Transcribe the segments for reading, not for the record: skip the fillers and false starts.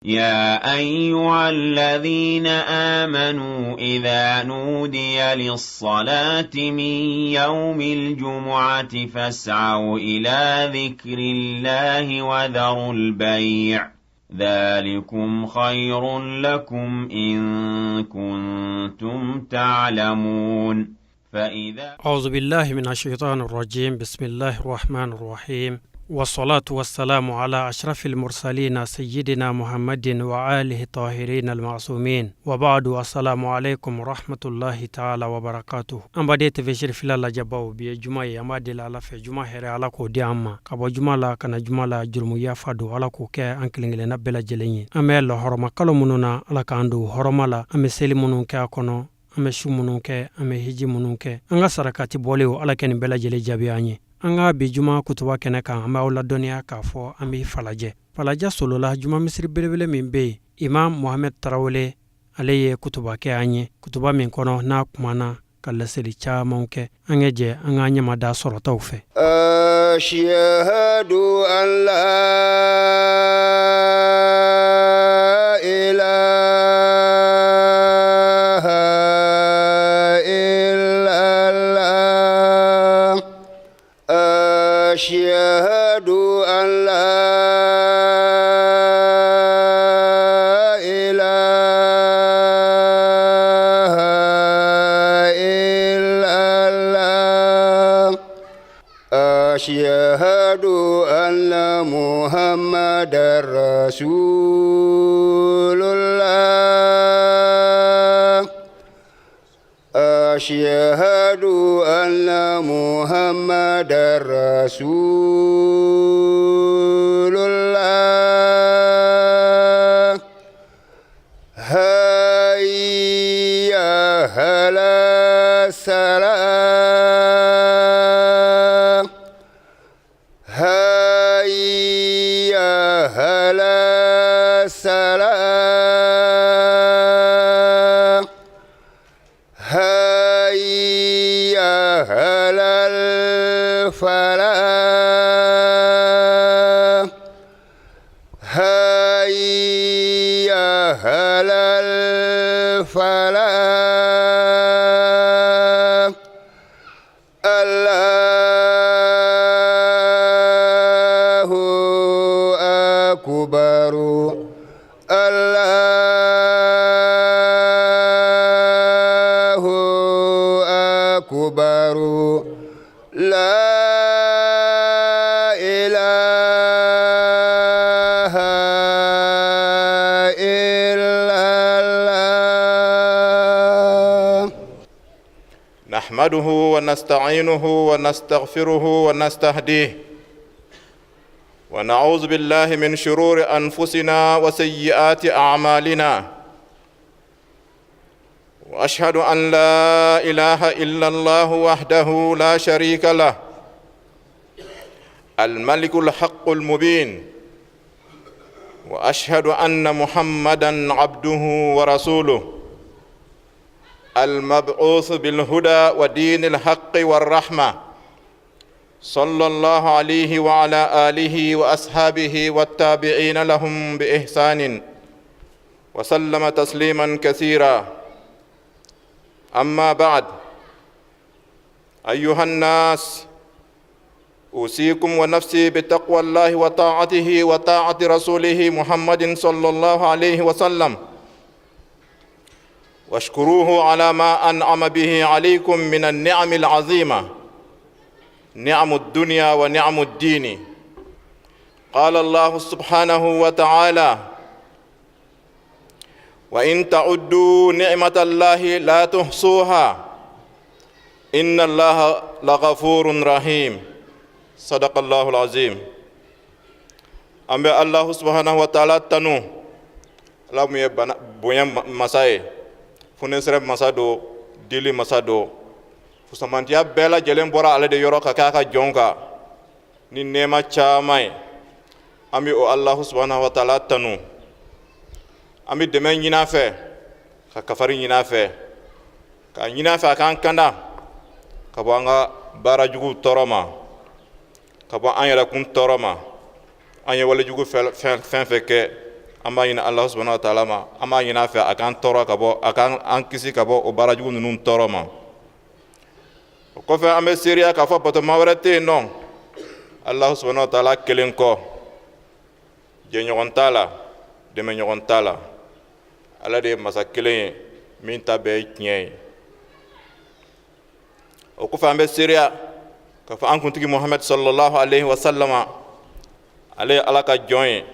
يا أيها الذين آمنوا إذا نودي للصلاة من يوم الجمعة فاسعوا إلى ذكر الله وذروا البيع ذلكم خير لكم إن كنتم تعلمون. فإذا أعوذ بالله من الشيطان الرجيم. بسم الله الرحمن الرحيم، والصلاة والسلام على أشرف المرسلين سيدنا محمد وآله الطاهرين المعصومين، وبعد، السلام عليكم ورحمة الله تعالى وبركاته. An baden TV Sherifila lajɛbaw, bi ye juma ye. An b'a deli Ala fɛ, juma hɛrɛ, Ala k'o di an ma, ka bɔ juma la ka na juma la, jurumu yafa don, Ala k'o kɛ an kelen kelenna bɛɛ lajɛlen ye. An bɛ lɔhɔrɔma kalo minnu na, Ala k'an don hɔrɔma la. An bɛ seli minnu kɛ a kɔnɔ, an bɛ su minnu kɛ, an bɛ hiji minnu kɛ, an ka sarakati bɔlenw, Ala kɛ nin bɛɛ lajɛlen jaabi an ye. An ka bi juma kutuba kɛnɛ kan, an b'aw ladɔnniya k'a fɔ an bɛ Falajɛ, Falajɛ Solola, juma misiri belebele min bɛ yen, Imam Mohamɛd Tarawele, ale ye kutuba kɛ an ye, kutuba min kɔnɔ n'a kumana ka laseli caman kɛ. An ka jɛ an k'an ɲɛmada sɔrɔtaw fɛ. أشهد أن لا إله إلا الله. أشهد أن لا إله إلا الله. أشهد أن محمد رسول الله. أشهد أن محمد رسول الله. هيا على الصلاة، هيا على الصلاة، هيا على الفلاح، هيا على الفلاح. الله أكبر، الله أكبر، لا إله إلا الله. نحمده ونستعينه ونستغفره ونستهديه، ونعوذ بالله من شرور انفسنا وسيئات اعمالنا، واشهد ان لا اله الا الله وحده لا شريك له، الملك الحق المبين، واشهد ان محمدا عبده ورسوله المبعوث بالهدى ودين الحق والرحمه، صلى الله عليه وعلى اله واصحابه والتابعين لهم باحسان وسلم تسليما كثيرا. اما بعد، ايها الناس، اوصيكم ونفسي بتقوى الله وطاعته وطاعه رسوله محمد صلى الله عليه وسلم، واشكروه على ما انعم به عليكم من النعم العظيمه، نعم الدنيا ونعم الدين. قال الله سبحانه وتعالى: وان تعدوا نعمه الله لا تحصوها، ان الله لغفور رحيم. صدق الله العظيم. An bɛ Allahu subhanahu wa ta'ala tanu, Ala mun ye bonya masa ye, funesɛrɛ masa do, dili masa do. Fusamantiya bɛɛ lajɛlen bɔra ale de yɔrɔ ka kɛ a ka jɔn kan ni nɛɛma caman ye. An bɛ o Allahu subhanahu wa ta'ala tanu, an bɛ dɛmɛ ɲini a fɛ, ka kafari ɲini a fɛ, ka ɲini a fɛ a k'an kanda ka bɔ an ka baara juguw tɔɔrɔ ma, ka bɔ an yɛrɛkun tɔɔrɔ ma. An ye walejugu fɛn fɛn kɛ. An b'a ɲini Alahu subahana wa taala ma, an b'a ɲini a fɛ a k'an tɔɔrɔ ka bɔ, a k'an kisi ka bɔ o baara jugu ninnu tɔɔrɔ ma. O kɔfɛ, an bɛ seereya k'a fɔ batoma wɛrɛ tɛ yen nɔ Alahu subahana wa taala kelen kɔ, jɛɲɔgɔn t'a la, dɛmɛɲɔgɔn t'a la. Ala de ye masa kelen ye min ta bɛɛ ye tiɲɛ ye. O kɔfɛ, an bɛ seereya k'a fɔ an kuntigi Muhamadu sallallahu alaihi wa sallama, ale ye Ala ka jɔn ye,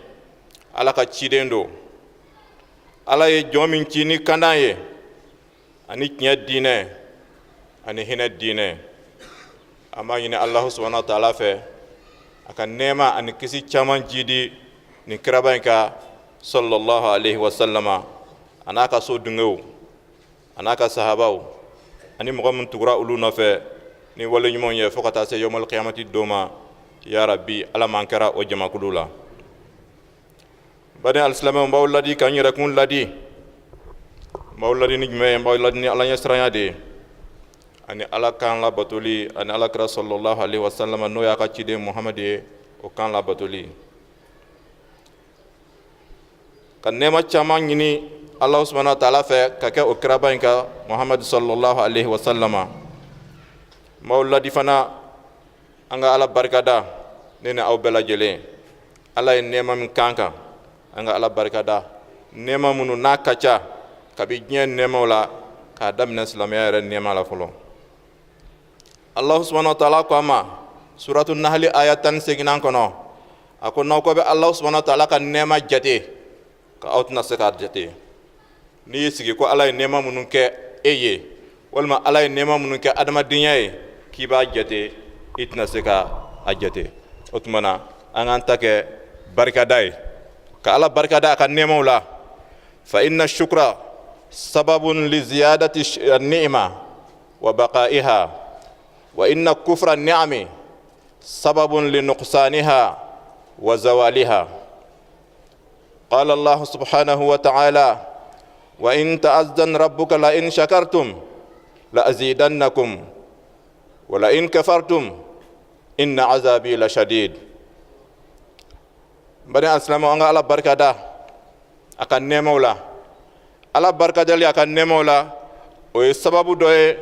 Ala ka ciden don. Ala ye jɔn min ci ni kanda ye ani tiɲɛ diinɛ ani hinɛ diinɛ. An b'a ɲini Alahu subahana wa taala fɛ a ka nɛɛma ani kisi caman jidi nin kiraba in kan sallallahu alaihi wa sallama, a n'a ka so dungew, a n'a ka sahabaw, ani mɔgɔ min tugura olu nɔfɛ ni wale ɲumanw ye fo ka taa se yawmal qiyamati don ma. Ya rabbi, Ala m'an kɛra o jamakulu la. Baden alisilamɛw, n b'aw ladi ka n yɛrɛkun ladi. N b'aw ladi ni jumɛn ye? N b'aw ladi ni Ala ɲɛsiranya de ye ani Ala kan labatoli, ani Ala kira sallallahu alaihi wasallam, n'o y'a ka ciden Muhamadu ye, o kan labatoli. Ka nɛɛma caman ɲini Ala subahana wa taala fɛ ka kɛ o kiraba in kan Muhamadu sallallahu alaihi wasallama. N b'aw ladi fana an ka Ala barikada, ne ni aw bɛɛ lajɛlen. Ala ye nɛɛma min kan kan, an ka Ala barikada, nɛɛma minnu n'a ka ca kabi diɲɛ nɛɛmaw la, k'a daminɛ silamɛya yɛrɛ nɛɛma la fɔlɔ. Allahu subahana wa taala ko a ma suratu Nahali aya 18nan kɔnɔ, a ko n'aw ko bɛ Allahu subahana wa taala ka nɛɛma jate, ka aw tɛna se k'a jate. N'i y'i sigi ko Ala ye nɛɛma minnu kɛ e ye, walima Ala ye nɛɛma minnu kɛ adamadenya ye, k'i b'a jate, i tɛna se ka a jate. O tuma na, an k'an ta kɛ barikada ye, ka Ala barikada a ka nɛɛmaw la. Fa inna shukra sababun li ziyadati ni'ma wa baqa'iha, wa inna kufra ni'ami sababun li nuqsaniha wa zawaliha. قال الله سبحانه وتعالى: وإن تأذن ربك لئن شكرتم لأزيدنكم ولئن كفرتم إن عذابي لشديد. Bani alisilamɛw, an ka Ala barika da a ka nɛɛmaw la. Ala barikadali a ka nɛɛmaw la, o ye sababu dɔ ye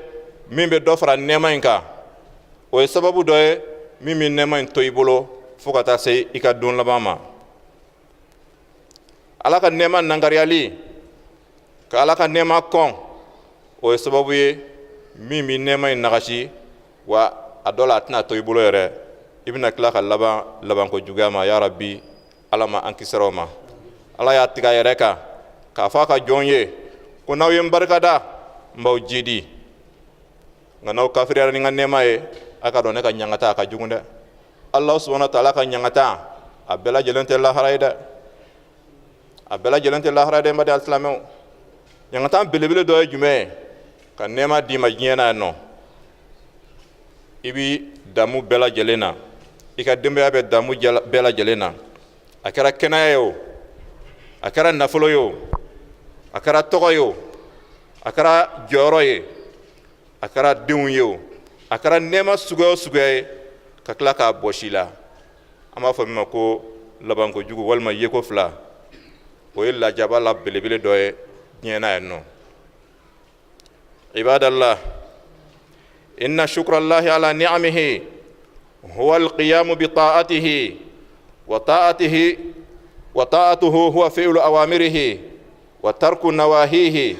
min bɛ dɔ fara nɛɛma in kan, o ye sababu dɔ ye min bɛ nɛɛma in to i bolo fo ka taa se i ka don laban ma. Ala ka nɛɛma nangariyali, ka Ala ka nɛɛma kɔn, o ye sababu ye min bɛ nɛɛma in nagasi, wa a dɔ la a tɛna to i bolo yɛrɛ, i bɛna tila ka laban labanko juguya ma. Ya rabbi, Ala ma an kisira o ma. Ala y'a tigɛ a yɛrɛ kan k'a fɔ a ka jɔn ye ko n'aw ye n barikada, n b'aw jidi, nka n'aw kafiriyara ni n ka nɛɛma ye, a ka dɔn ne ka ɲangata a ka jugu dɛ. Ala subahana taala ka ɲangata a bɛɛ lajɛlen tɛ lahara ye dɛ, a bɛɛ lajɛlen tɛ lahara dɛ. N baden alisilamɛw, ɲangata belebele dɔ ye jumɛn ye? Ka nɛɛma d'i ma diɲɛ na yan nɔ, i bi damu bɛɛ lajɛlen na, i ka denbaya bɛ damu bɛɛ lajɛlen na, a kɛra kɛnɛya ye o, a kɛra nafolo ye o, a kɛra tɔgɔ ye o, a kɛra jɔyɔrɔ ye, a kɛra denw ye o, a kɛra nɛɛma suguya o suguya ye, ka tila k'a bɔsi la. An b'a fɔ min ma ko labanko jugu walima yeko fila. O ye lajaba la belebele dɔ ye diɲɛ na yan nɔ. Ibadallah, inna shukrallahi ala ni'amihi huwa alqiyamu bi ta'atihi wa ta'atihi wa ta'atuhu huwa fi'lu awamirihi wa tarku nawahihi,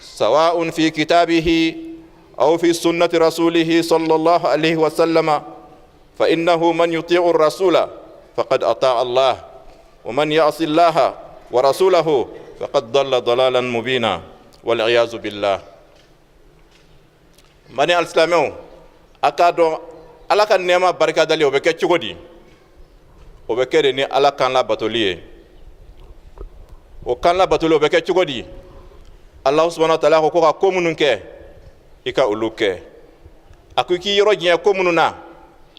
sawa'un fi kitabihi aw fi sunnati rasulihi sallallahu alayhi wa sallama. Fa innahu man yuti'u ar-rasula faqad ata'a Allah, wa man ya'si Allah wa rasulahu faqad dalla dalalan mubina, wal iyazu billah. Mani alisilamɛw, a k'a dɔn Ala ka nɛɛma barikadali, o bɛ kɛ cogo di? O bɛ kɛ de ni Ala kan labatoli ye. O kan labatoli, o bɛ kɛ cogo di? Alahu subahana wa taala ko ka ko minnu kɛ, i ka olu kɛ. A ko i k'i yɔrɔ janya ko minnu na,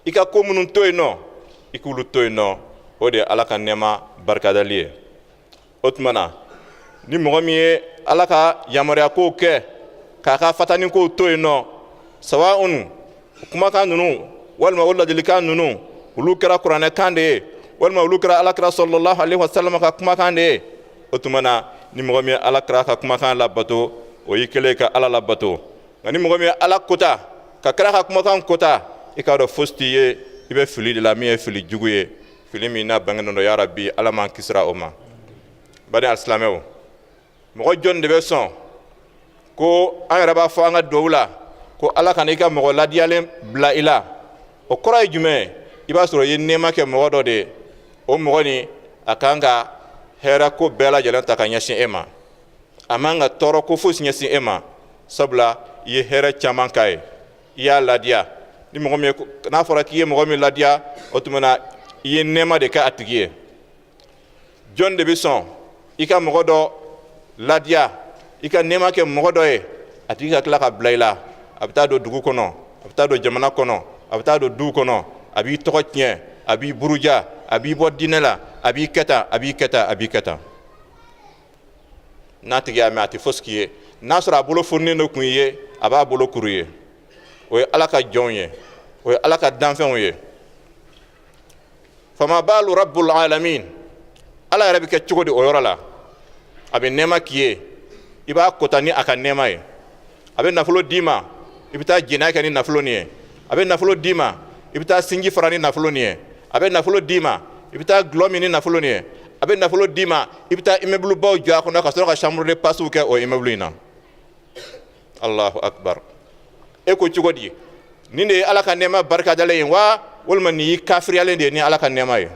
i ka ko minnu to yen nɔ, i k'olu to yen nɔ. O de ye Ala ka nɛɛma barikadali ye. O tuma na, ni mɔgɔ min ye Ala ka yamaruya kow kɛ, k'a ka fatani kow to yen nɔ, sawaun kumakan ninnu walima o ladilikan ninnu, olu kɛra kuranɛ kan de ye, walima olu kɛra Alakira sallallahu alaihi wasallam ka kumakan de ye. O tuma na, ni mɔgɔ min ye Ala kira ka kumakan labato, o y'i kɛlen ka Ala labato. Nka ni mɔgɔ min ye Ala kota ka kira ka kumakan kota, i k'a dɔn fosi t'i ye, i bɛ fili de la min ye fili jugu ye, fili min n'a bangenen don. Ya rabi, Ala m'an kisira o ma. Baden alisilamɛw, mɔgɔ jɔn de bɛ sɔn ko an yɛrɛ b'a fɔ an ka duwawu la ko Ala kana i ka mɔgɔ ladiyalen bila i la? O kɔrɔ ye jumɛn ye? I b'a sɔrɔ i ye nɛɛma kɛ mɔgɔ dɔ de ye, o mɔgɔ nin a kan ka hɛrɛ ko bɛɛ lajɛlen ta ka ɲɛsin e ma, a man ka tɔɔrɔ ko fosi ɲɛsin e ma, sabula i ye hɛrɛ caman k'a ye, i y'a ladiya. Ni mɔgɔ min n'a fɔra k'i ye mɔgɔ min ladiya, o tuma na i ye nɛɛma de kɛ a tigi ye. Jɔn de bɛ sɔn i ka mɔgɔ dɔ ladiya, i ka nɛɛma kɛ mɔgɔ dɔ ye, a tigi ka tila ka bila i la, a bɛ taa don dugu kɔnɔ, a bɛ taa don jamana kɔnɔ, a bɛ taa don duw kɔnɔ, a b'i tɔgɔ tiɲɛ, a b'i buruja, a b'i bɔ diinɛ la, a b'i kɛ tan, a b'i kɛ tan, a b'i kɛ tan? N'a tigi y'a mɛn, a tɛ fosi k'i ye. N'a sɔrɔ a bolo fununen de kun i ye, a b'a bolo kuru ye. O ye Ala ka jɔnw ye, o ye Ala ka danfɛnw ye. Fama balu rabbul alamin, Ala yɛrɛ bɛ kɛ cogo di o yɔrɔ la? A bɛ nɛɛma k'i ye, i b'a kota ni a ka nɛɛma ye. A bɛ nafolo d'i ma, i bɛ taa jɛnɛya kɛ ni nafolo nin ye. A bɛ nafolo d'i ma, i bɛ taa sinji fara ni nafolo nin ye. A bɛ nafolo d'i ma, i bɛ taa dɔlɔ min ni nafolo nin ye. A bɛ nafolo d'i ma, i bɛ taa immeuble baw jɔ a kɔnɔ ka sɔrɔ ka chambre de passe kɛ o immeuble in na. Allahu akbar! E ko cogo di? Nin de ye Ala ka nɛɛma barikadalen ye wa, walima nin y'i kafiriyalen de ye ni Ala ka nɛɛma ye?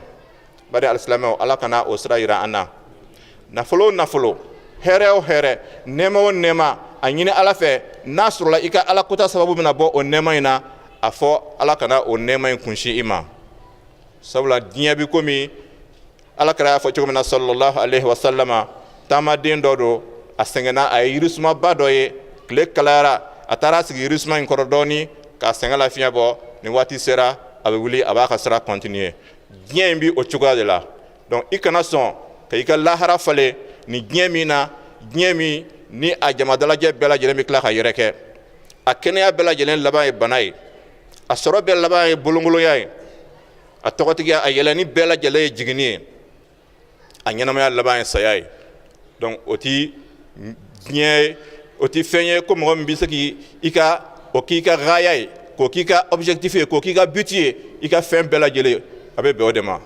Bari alisilamɛw, Ala kana o sira yira an na. Nafolo o nafolo, hɛrɛ o hɛrɛ, nɛɛma o nɛɛma, a ɲini Ala fɛ, n'a sɔrɔla i ka Ala kota sababu bɛna bɔ o nɛɛma in na, a fɔ Ala kana o nɛɛma in kunsin i ma. Sabula diɲɛ bi komi Ala kira y'a fɔ cogo min na, sallallahu alaihi wa sallama, taamaden dɔ don, a sɛgɛnna, a ye yirisumaba dɔ ye, tile kalayara, a taara sigi yirisuma in kɔrɔ dɔɔni k'a sɛgɛn lafiɲɛ bɔ. Ni waati sera, a bɛ wuli, a b'a ka sira continuer. Diɲɛ in bi o cogoya de la. Donc i kana sɔn ka i ka lahara falen ni diɲɛ min na, diɲɛ min ni a jama dalajɛ bɛɛ lajɛlen bɛ tila ka yɛrɛkɛ. A kɛnɛya bɛɛ lajɛlen laban ye bana ye, a sɔrɔ bɛɛ laban ye bolonkolonya ye, a tɔgɔtigiya, a yɛlɛnni bɛɛ lajɛlen ye jiginni ye, a ɲɛnamaya laban ye saya ye. Donc o ti diɲɛ ye, o ti fɛn ye ko mɔgɔ min bɛ se k'i ka o k'i ka gaya ye, k'o k'i ka objectif ye, k'o k'i ka but ye, i ka fɛn bɛɛ lajɛlen a bɛ bɛn o de ma.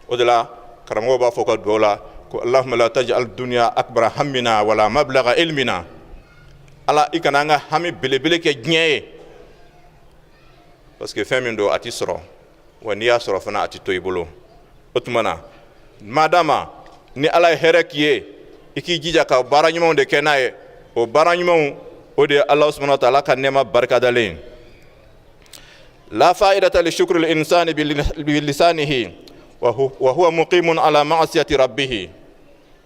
O de la karamɔgɔw b'a fɔ ka dugawu la ko allahumma la taj'al dunya akbara hammina wala mablaga ilmina. Ala, i kana an ka hami belebele kɛ diɲɛ ye, parce que fɛn min don, a ti sɔrɔ, wa n'i y'a sɔrɔ fana, a ti to i bolo. O tuma na, madama ni Ala ye hɛrɛ k'i ye, i k'i jija ka baara ɲumanw de kɛ n'a ye. O baara ɲumanw, o de ye Ala subhanahu wa ta'ala ka nɛɛma barikadalen ye. La fa'idata li shukri al-insani bi lisanihi wa huwa muqimun ala ma'siyati rabbih.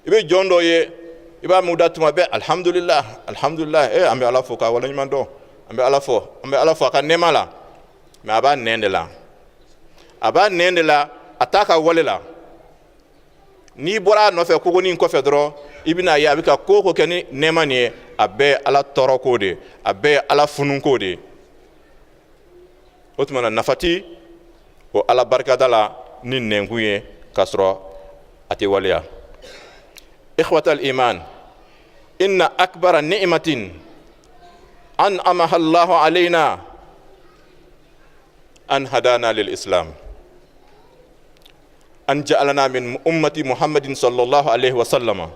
I bɛ jɔn dɔ ye, i b'a mɛn da tuma bɛɛ: alhamdulillah, alhamdulillah, an bɛ Ala fo k'a waleɲuman dɔn, an bɛ Ala fo, an bɛ Ala fo a ka nɛɛma la. Mais a b'a nɛn de la, a b'a nɛn de la, a t'a ka wale la. N'i bɔra a nɔfɛ kogonin kɔfɛ dɔrɔn, i bɛna ye a bɛ ka ko o ko kɛ ni nɛɛma nin ye, a bɛɛ ye Ala tɔɔrɔ ko de ye, a bɛɛ ye Ala funun ko de ye. O tuma na, nafa ti o Ala barikada la ni nɛnkun ye k'a sɔrɔ a tɛ waleya. Ikhwatal iman, inna akbara ni'matin an'amaha Allahu alayna an hadana lil islam, an ja'alana min ummati Muhammadin sallallahu alaihi wa sallam.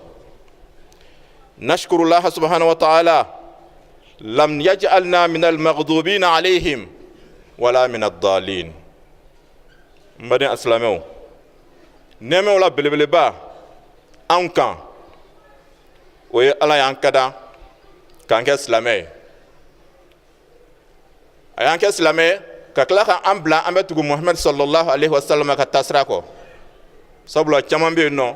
Nashkuru Allah subhanahu wa ta'ala lam yaj'alna min al-maghdubina alaihim wala min ad-dallin. N baden asilamɛw, nɛɛmaw la belebeleba anw kan, o ye Ala y'an kada k'an kɛ silamɛ ye. A y'an kɛ silamɛ ka tila ka an bila an bɛ tugu Muhamadu sallallahu alaihi wa sallam ka taasira kɔ, sabula caman bɛ yen nɔ,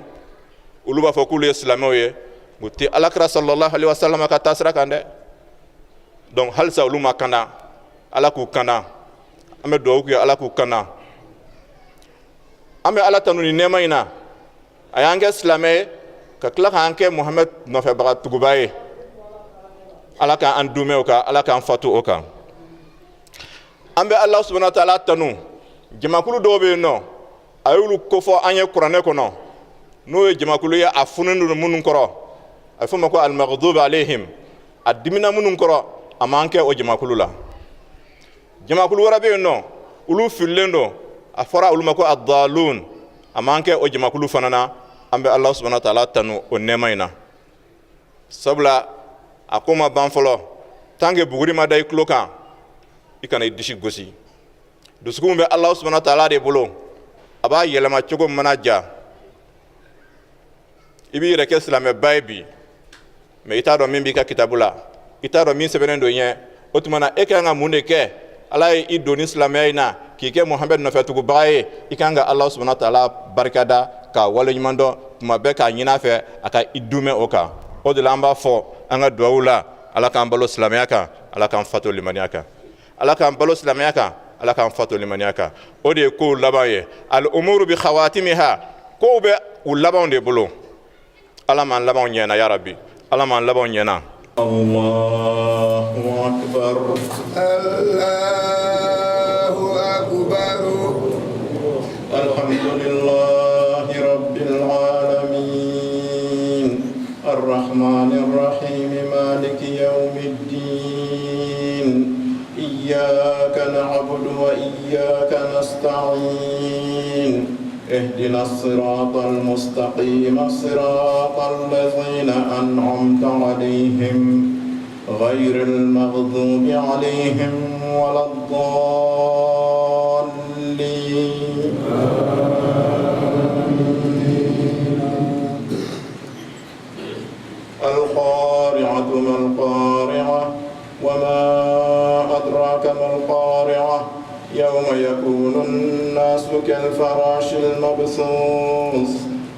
olu b'a fɔ k'olu ye silamɛw ye, u tɛ Alakira sallallahu alaihi wa sallam ka taasira kan dɛ. Donc halisa olu ma kanda, Ala k'u kanda. An bɛ dugawu kɛ, Ala k'u kanda. An bɛ Ala tanu ni nɛɛma in na, a y'an kɛ silamɛ ye ka tila k'an kɛ Muhamɛd nɔfɛbaga tuguba ye. Ala k'an dumɛ o kan, Ala k'an fatu o kan. An bɛ Ala subahana wa taala tanu, jamakulu dɔw bɛ yen nɔ, a y'olu kofɔ an ye kuranɛ kɔnɔ. N'o ye jamakulu ye, a fununen don minnu kɔrɔ, a bɛ f'o ma ko almaghdubi alayhim, a dimina minnu kɔrɔ, a m'an kɛ o jamakulu la. Jamakulu wɛrɛ bɛ yen nɔ, olu fililen don, a fɔra olu ma ko adalun, a m'an kɛ o jamakulu fana na. An bɛ Ala subahana taala tanu o nɛɛma in na, sabula a ko ma ban fɔlɔ. Tant que buguri ma da i tulo kan, i kana i disi gosi. Dusukun bɛ Ala subahana taala de bolo, a b'a yɛlɛma cogo min mana ja. I b'i yɛrɛ kɛ silamɛba ye bi, mais i t'a dɔn min b'i ka kitabu la, i t'a dɔn min sɛbɛnnen don ɲɛ. O tuma na, e ka kan ka mun de kɛ? Ala ye i don ni silamɛya in na k'i kɛ Muhamɛd nɔfɛtugubaga ye. I kan ka Ala subahana taala barikada, k'a waleɲuman dɔn tuma bɛɛ, k'a ɲini a fɛ a ka i dumɛ o kan. O de la, an b'a fɔ an ka duwawu la: Ala k'an balo silamɛya kan, Ala k'an fato limaniya kan. Ala k'an balo silamɛya kan, Ala k'an fato limaniya kan. O de ye kow laban ye. Al umuru bi khawatimiha, kow bɛ u labanw de bolo. Ala m'an labanw ɲɛna, ya Rabbi, Ala m'an labanw ɲɛna. Allahu akbar. Allahu akbar. Alhamdulillahi rabbil alamin, arrahmanir rahim, maliki yawmiddin, iyyaka na'budu wa iyyaka nasta'in, اهدنا الصراط المستقيم، صراط الذين أنعمت عليهم، غير المغضوب عليهم ولا الضالين. القارعة ما القارعة، وما أدراك ما القارعة، يوم يكون الناس كالفراش المبثوث،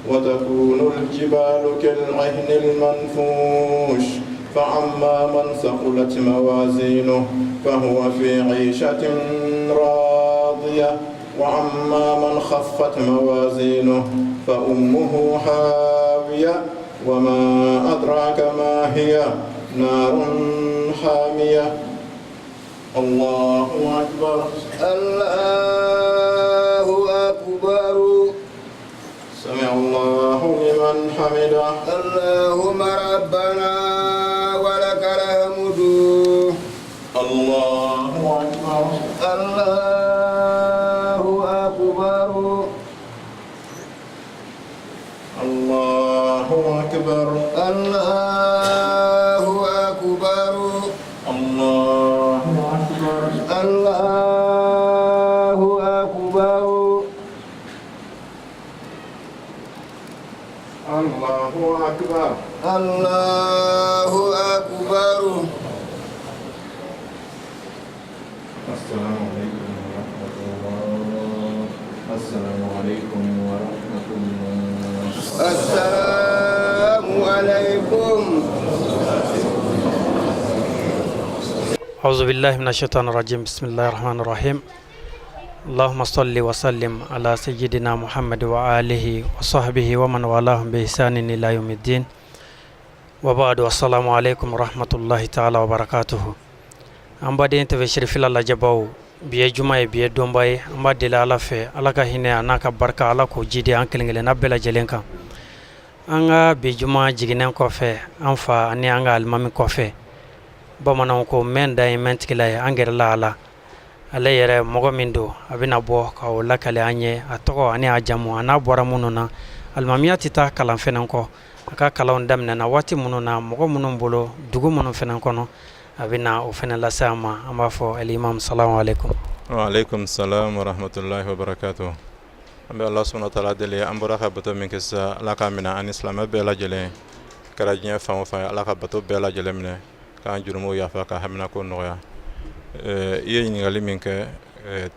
وتكون الجبال كالعهن المنفوش، فأما من ثقلت موازينه فهو في عيشة راضية، وأما من خفت موازينه فأمه هاوية، وما أدراك ما هي، نار حامية. الله أكبر. الله أكبر. سمع الله لمن حمده. اللهم ربنا ولك الحمد. الله أكبر. الله أكبر. الله أكبر. الله أكبر. الله أكبر. الله أكبر. الله أكبر. الله أكبر. السلام عليكم ورحمة الله. السلام عليكم ورحمة الله. السلام عليكم. أعوذ بالله من الشيطان الرجيم، بسم الله الرحمن الرحيم، اللهم صل وسلم على سيدنا محمد وآله وصحبه ومن والاهم بإحسان إلى يوم الدين، وبعد، والسلام عليكم ورحمة الله تعالى وبركاته. An baden TV Cherifila lajɛbaw, bi ye juma ye, bi ye donba ye. An b'a deli Ala fɛ, Ala ka hinɛ a n'a ka barika, Ala k'o jidi an kelen kelenna bɛɛ lajɛlen kan. An ka bi juma jiginnen kɔfɛ, an fa ani an ka alimami kɔfɛ, bamananw ko mɛn dan ye mɛn tigila ye. An gɛrɛla a la, ale yɛrɛ mɔgɔ min don, a bɛna bɔ ka o lakale an ye, a tɔgɔ ani a jamu, a n'a bɔra minnu na. Alimamiya tɛ taa kalan fɛnɛ kɔ. A ka kalanw daminɛna waati minnu na, mɔgɔ minnu bolo, dugu minnu fɛnɛ kɔnɔ, a bɛna o fɛnɛ lase an ma. An b'a fɔ: alimami, salamu aleykum. Wa aleykum salam wa rahmatullahi wa barakatuh. An bɛ Ala subhanahu wa ta'ala deli, an bɔra ka bato min kɛ sisan, Ala k'a minɛ an ni silamɛ bɛɛ lajɛlen kɛra diɲɛ fan o fan ye. Ala ka bato bɛɛ lajɛlen minɛ, k'an jurumuw yafa, ka haminako nɔgɔya. I ye ɲininkali min kɛ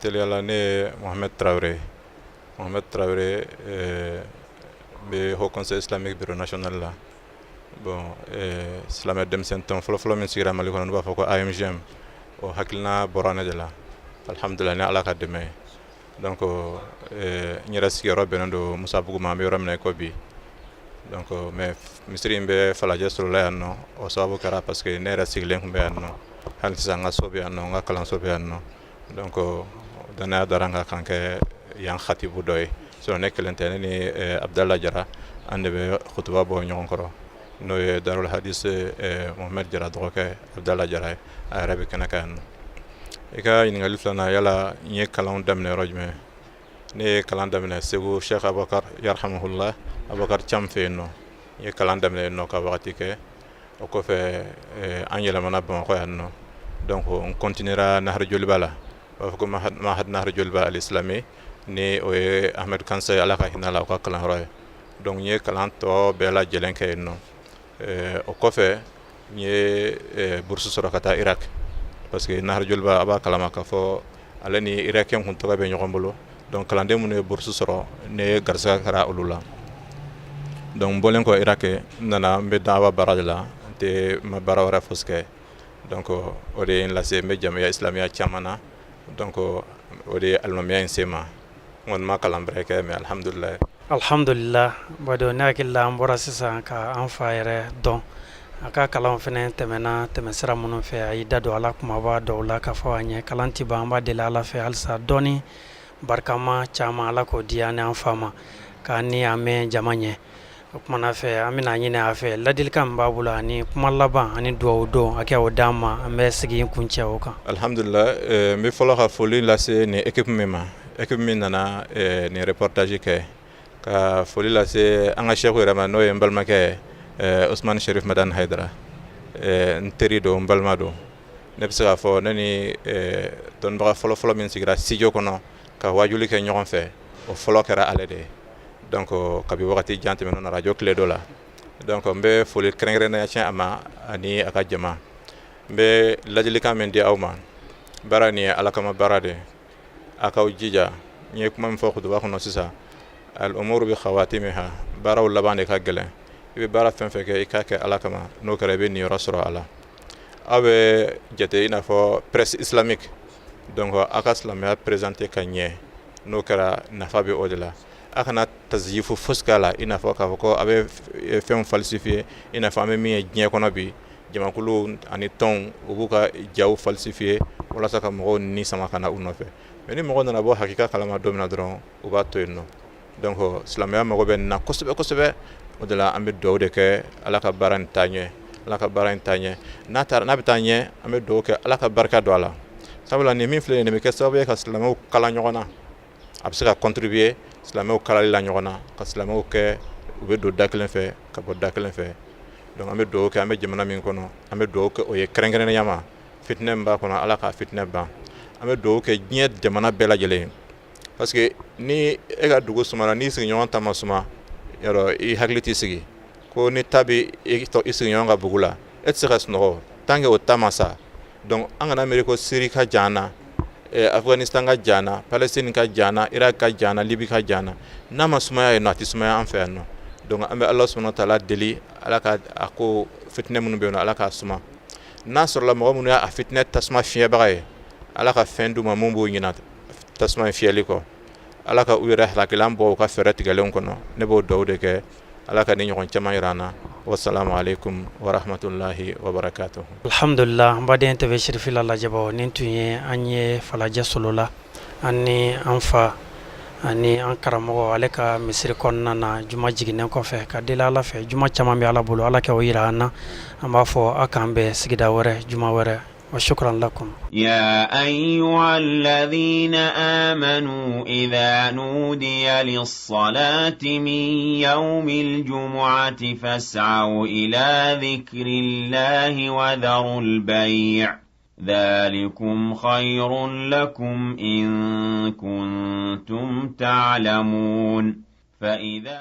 teliyala, ne ye Mohamed Traoré. Mohamed Traoré bɛ Haut Conseil islamique bureau national la. Bon, silamɛ denmisɛnnin tɔn fɔlɔfɔlɔ min sigira Mali kɔnɔ, n'u b'a fɔ ko AMGM, o hakilina bɔra ne de la, alhamdulillah, ni Ala ka dɛmɛ ye. Donc n yɛrɛ sigiyɔrɔ bɛnnen don Musabugu ma, an bɛ yɔrɔ min na i ko bi. Donc mais misiri in bɛ Falajɛ sɔrɔla yan nɔ, o sababu kɛra parce que ne yɛrɛ sigilen tun bɛ yan nɔ. Hali sisan, n ka so bɛ yan nɔ, n ka kalanso bɛ yan nɔ. Donc danaya dara n kan k'an kɛ yan khatibu dɔ ye. Sinon ne kelen tɛ, ne ni Abdala Jara. An de bɛ kutuba bɔ ɲɔgɔn kɔrɔ, n'o ye Darul Hadis Mohamed Jara dɔgɔkɛ Abdala Jara ye. A yɛrɛ bɛ kɛnɛ kan yan nɔ. I ka ɲininkali filanan, yala n ye kalanw daminɛ yɔrɔ jumɛn? Ne ye kalan daminɛ Segu, Sheikh Abubakar yarhamuhullah, Abubakar Cam fɛ yen nɔ. N ye kalan daminɛ yen nɔ ka wagati kɛ. O kɔfɛ, an yɛlɛmana Bamakɔ yan nɔ. Donc n continuera Nahar Joliba la, u b'a fɔ ko Mahad Nahar Joliba al-Islami, ni o ye Ahmed Kansa, Ala ka hinɛ la, o ka kalanyɔrɔ ye. Donc n ye kalan tɔ bɛɛ lajɛlen kɛ yen nɔ. O kɔfɛ, n ye bourse sɔrɔ ka taa Irak, parce que Nahar Joliba, a b'a kalama k'a fɔ ale ni Irakien kun tɔgɔ bɛ ɲɔgɔn bolo. Donc kalanden minnu ye bourse sɔrɔ, ne ye garisɛgɛ kɛra olu la. Donc n bɔlen kɔ Irak, n nana, n bɛ dawa baara de la, n tɛ ma baara wɛrɛ fosi kɛ. Donc o de ye n lase, n bɛ jamiya islamiya caman na. Donc o de ye alimamiya in se ma. N kɔni ma kalan bɛrɛ kɛ, mais alhamdulilayi. Alhamdulillah, badenw, ne hakili la an bɔra sisan ka an fa yɛrɛ dɔn, a ka kalanw fɛnɛ tɛmɛna tɛmɛsira minnu fɛ. A y'i da don ala kumaba dɔw la k'a fɔ an ye. Kalan ti ban, an b'a deli Ala fɛ halisa dɔɔni barikama caman, Ala k'o di an ni an fa ma k'an ni an mɛn jama ɲɛ. O kumana fɛ, an bɛna ɲini a fɛ ladilikan min b'a bolo ani kuma laban ani duwawu don, a kɛ o d'an ma, an bɛ sigi kun cɛ o kan. Alhamdulillah, n bɛ fɔlɔ ka foli lase nin équipe min ma, équipe min nana nin reportage kɛ, ka foli lase an ka chef yɛrɛ ma, n'o ye n balimakɛ Usmani Sherif Madani Hayidara. N teri don, n balima don. Ne bɛ se k'a fɔ ne ni dɔnnibaga fɔlɔ-fɔlɔ min sigira studio kɔnɔ ka wajuli kɛ ɲɔgɔn fɛ, o fɔlɔ kɛra ale de ye. Donc kabi wagati jan tɛmɛnen na, radio tile dɔ la. Donc n bɛ foli kɛrɛnkɛrɛnnenya tiɲɛ a ma ani a ka jama. N bɛ ladilikan min di aw ma, baara nin ye Ala kama baara de ye, a k'aw jija. N ye kuma min fɔ kutuba kɔnɔ sisan, al umuru bi khawatimiha, baaraw laban de ka gɛlɛn. I bɛ baara fɛn fɛn kɛ, i k'a kɛ Ala kama, n'o kɛra, i bɛ niyɔrɔ sɔrɔ a la. Aw bɛ jate i n'a fɔ presse islamique, donc aw ka silamɛya présenter ka ɲɛ, n'o kɛra, nafa bɛ o de la. A kana taziyifu fosi k'a la, i n'a fɔ k'a fɔ ko a bɛ fɛnw falsifier, i n'a fɔ an bɛ min ye diɲɛ kɔnɔ bi, jamakulu ani tɔnw, u b'u ka jaw falsifier walasa ka mɔgɔw ni sama ka na u nɔfɛ. Mais ni mɔgɔ nana bɔ hakika kalama don min na dɔrɔn, u b'a to yen nɔ. Donc silamɛya mago bɛ nin na kosɛbɛ kosɛbɛ. O de la an bɛ dugawu de kɛ, Ala ka baara nin taa ɲɛ, Ala ka baara in taa ɲɛ. N'a taara, n'a bɛ taa ɲɛ, an bɛ dugawu kɛ, Ala ka barika don a la, sabula nin min filɛ nin bɛ kɛ sababu ye ka silamɛw kala ɲɔgɔn na. A bɛ se ka contribuer silamɛw kalali la ɲɔgɔn na, ka silamɛw kɛ u bɛ don da kelen fɛ ka bɔ da kelen fɛ. Donc an bɛ dugawu kɛ, an bɛ jamana min kɔnɔ, an bɛ dugawu kɛ o ye kɛrɛnkɛrɛnnenya ma, fitinɛ min b'a kɔnɔ, Ala ka fitinɛ ban. An bɛ dugawu kɛ diɲɛ jamana bɛɛ lajɛlen, parce que ni e ka dugu sumana, n'i sigiɲɔgɔn ta ma suma, yarɔ i hakili t'i sigi. Ko ni ta bɛ i sigiɲɔgɔn ka bugu la, e tɛ se ka sunɔgɔ tant que o ta ma sa. Donc an kana miiri ko Syrie ka jan na, Afghanistan ka jan na, Palestine ka jan na, Irak ka jan na, Libye ka jan na. N'a ma sumaya yen nɔ, a tɛ sumaya an fɛ yan nɔ. Donc an bɛ Ala subhanahu wa taala deli, Ala ka a ko fitinɛ minnu bɛ yen nɔ, Ala k'a suma. N'a sɔrɔla mɔgɔ minnu y'a fitinɛ tasuma fiyɛbaga ye, Ala ka fɛn d'u ma mun b'u ɲina tasuma in fiyɛli kɔ. Ala ka u yɛrɛ halakilan bɔ u ka fɛɛrɛ tigɛlenw kɔnɔ. Ne b'o dugawu de kɛ, Ala ka ni ɲɔgɔn caman yira an na. Wasalamu aleykum warahmatulahi wabarakatuh. Alhamdulillah, n baden TV Sirifi la lajɛbaw, nin tun ye an ye Falajɛ solo la, an ni an fa ani an karamɔgɔ, ale ka misiri kɔnɔna na, juma jiginnen kɔfɛ. Ka deli Ala fɛ, juma caman bɛ Ala bolo, Ala kɛ o yira an na. An b'a fɔ a k'an bɛn sigida wɛrɛ, juma wɛrɛ. وشكرا لكم. يا أيها الذين آمنوا إذا نودي للصلاة من يوم الجمعة فاسعوا إلى ذكر الله وذروا البيع ذلكم خير لكم إن كنتم تعلمون. فإذا